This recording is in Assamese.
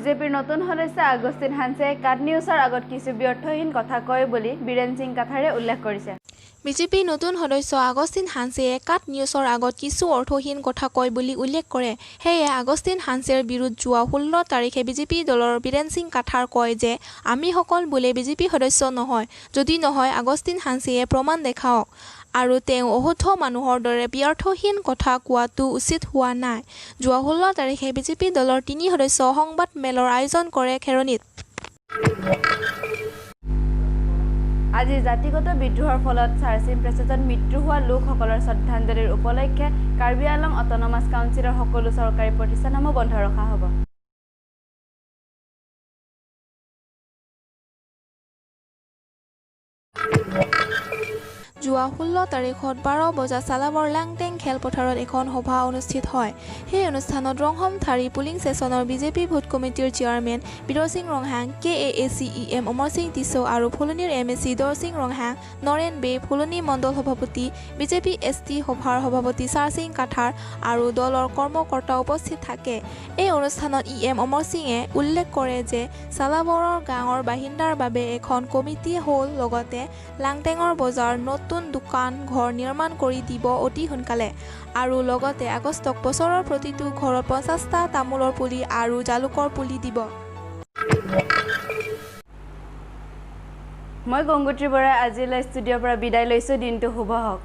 বিজেপিৰ নতুন সদস্য আগষ্টিন হানছে কাট নিউজৰ আগত কিছু ব্যৰ্থহীন কথা কয় বুলি বীৰেন সিং কাথাৰে উল্লেখ কৰিছে। বিজেপিৰ নতুন সদস্য আগষ্টিন হানছেয়ে কাট নিউজৰ আগত কিছু অৰ্থহীন কথা কয় বুলি উল্লেখ কৰে। সেয়ে আগষ্টিন হানছেৰ বিৰুদ্ধ যোৱা 16 তাৰিখে বিজেপি দলৰ বীৰেন সিং কাথাৰ কয় যে আমিসকল বোলে বিজেপি সদস্য নহয়, যদি নহয় আগষ্টিন হানছেয়ে প্ৰমাণ দেখাওক আৰু তেওঁ অশুদ্ধ মানুহৰ দৰে ব্যৰ্থহীন কথা কোৱাটো উচিত হোৱা নাই। যোৱা 16 তাৰিখে বিজেপি দলৰ তিনি সদস্য সংবাদ মেলৰ আয়োজন কৰে খেৰণিত। আজি জাতিগত বিদ্ৰোহৰ ফলত চাৰ্চিম প্ৰেছেজত মৃত্যু হোৱা লোকসকলৰ শ্ৰদ্ধাঞ্জলিৰ উপলক্ষে কাৰ্বি আংলং অট'নমাছ কাউন্সিলৰ সকলো চৰকাৰী প্ৰতিষ্ঠানসমূহ বন্ধ ৰখা হ'ব। যোৱা 16 তাৰিখত 12 বজাত চালাবৰ লাংটেং খেলপথাৰত এখন সভা অনুষ্ঠিত হয়। সেই অনুষ্ঠানত ৰংহমথাৰী পুলিং ষ্টেচনৰ বিজেপি ভোট কমিটিৰ চেয়াৰমেন বীৰসিং ৰংহাং, কে এ এ চি ই এম অমৰ সিং টিছৌ আৰু ফুলনিৰ M A C দৰসিং Ronghang, Naren বে, ফুলনি মণ্ডল সভাপতি, বিজেপি এছ টি সভাৰ সভাপতি চাৰসিং কাথাৰ আৰু দলৰ কৰ্মকৰ্তা উপস্থিত থাকে। এই অনুষ্ঠানত ই এম অমৰ সিঙে উল্লেখ কৰে যে চালাবৰৰ গাঁৱৰ বাসিন্দাৰ বাবে এখন কমিটি হল লগতে লাংটেঙৰ বজাৰ নতুন দোকান ঘৰ নিৰ্মাণ কৰি দিব অতি সোনকালে আৰু লগতে আগষ্টক বছৰৰ প্ৰতিটো ঘৰত 50টা তামোলৰ পুলি আৰু জালুকৰ পুলি দিব। মই গংগোত্ৰী বৰাই আজিলৈ ষ্টুডিঅ'ৰ পৰা বিদায় লৈছোঁ। দিনটো শুভ হওক।